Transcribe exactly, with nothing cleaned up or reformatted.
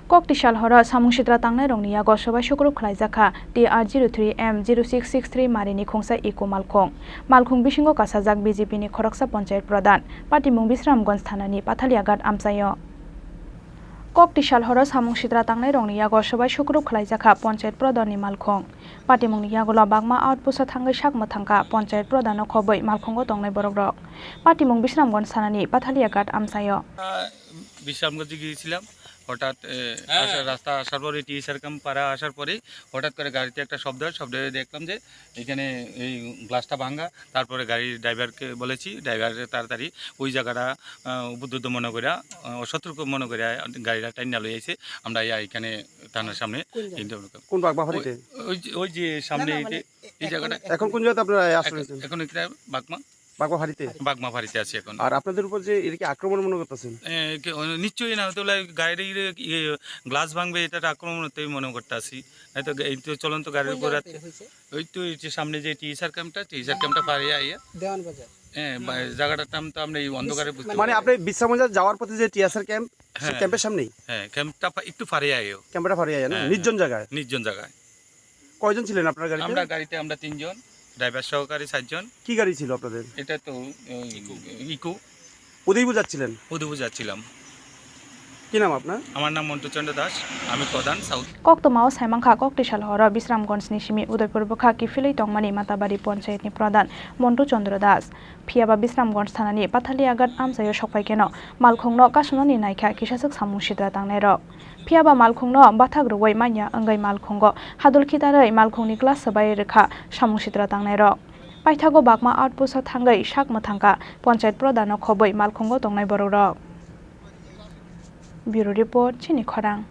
Koktisal horo samung sitra tangnairokni yago sobai sukrub khwlaijakha T R zero three M zero six six three marini khungsa Eco malkhung. Malkhung bisingo kasajak B J P ni khoroksa ponchayat pradhan, patimung Bisramganj thanani Pathaliaghat amchaio. Koktisal horo samung sitra tangnairokni yago sobai sukrub khwlaijakha ponchayat pradhanni malkhung. Patimungni yagulo bagma outpost-o thangwi sak mwthangkha ponchayat pradhano khobwi malkhungo tongnai borokrok. Patimung Bisramganj thanani Pathaliaghat amchaio. আহ, বিশ্রামগঞ্জে গিয়েছিলাম। হঠাৎ, এ, হ্যাঁ। আসা-, রাস্তা আসার পরে, TSR camp পাড়া আসার পরে হঠাৎ করে গাড়িতে একটা শব্দ হয়। শব্দ হয়ে দেখলাম যে এখানে এই গ্লাসটা ভাঙা। তারপরে গাড়ির ড্রাইভারকে বলেছি, ড্রাইভার তাড়াতাড়ি ওই জায়গাটা, আহ, উপদ্রুত মনে করে, আহ, অসতর্ক মনে করে গাড়িটা টাইনা লই আইছে। আমরা ইয়া এখানে থানার সামনে কোন জায়গা? ইন্টারভিউ কোন বাগমা ফাঁড়িতে? ওই, ওই যে, ওই যে সামনে না, না, এই যে, মানে, এই এ-, জায়গাটা এখন এখন কোন জায়গাতে আপনারা আশ্রয় এখন, নিয়েছেন? এখন এটা বাগমা। বাগমা ফাঁড়িতে? বাগমা ফাঁড়িতে আছি এখন। আর আপনাদের উপর যে এরা কি আক্রমণ মনে করতেছেন? এ, কি, ও, নিশ্চয়ই না, তো লাই গাড়ির, ইয়ে, গ্লাস ভাঙবে, এটা একটা আক্রমণ হতেই মনে করতে আছি। নয়তো গা-, এই তো চলন্ত গাড়ির কোন উপর জায়গা আছে। তৈরি হয়েছে? ওই তো এই যে সামনে যে টিএসআর ক্যাম্পটা, টিএসআর ক্যাম্পটা পারে আইয়া। দেওয়ান বাজার। হ্যাঁ, বা-, জায়গাটার নাম তো আমরা এই অন্ধকারে বুঝতে মানে পারি। আপনি বিশ্রামগঞ্জ যাওয়ার পথে যে টিএসআর ক্যাম্প, সেই হ্যাঁ। ক্যাম্পের সামনেই? হ্যাঁ, ক্যাম্পটা পা-, একটু ফারে আইও। ক্যাম্পটা ফারে আইয়া না? হ্যাঁ, নির্জন হ্যাঁ। জায়গায়? নির্জন জায়গায়। কয়জন ছিলেন আপনার গাড়িতে? আমরা গাড়িতে আমরা তিনজন, ড্রাইভার সহকারী চারজন। কি গাড়ি ছিল আপনাদের? এটা তো, ওই, ইকো। ইকো। উদয়পুর যাচ্ছিলেন? উদয়পুর যাচ্ছিলাম। কি নাম আপনার? আমার নাম মন্টু চন্দ্র দাস, আমি প্রধান south. Koktwmao saimankha Koktisal horo Bisramganj ni simi Udaipur bwkha kiphilwi tongmani Matabari ponchayat ni pradhan Montu Chandra Das. Phiyaba Bisramganj thanani Pathaliaghat amchaio sokphai kheno malkhungno kasonani naikha kisaswk samung sitra tangnairok. Phiyaba malkhungno bathak rwui manya wngwi malkhungo hadul khitarwi malkhungni glass swbai rwkha samung sitra tangnairok. Paithago bagma outpost-o thangwi sak mwthangkha ponchayat pradhano khobwi malkhungo tongnai borokrok. Bureau Report, Chini Khorang.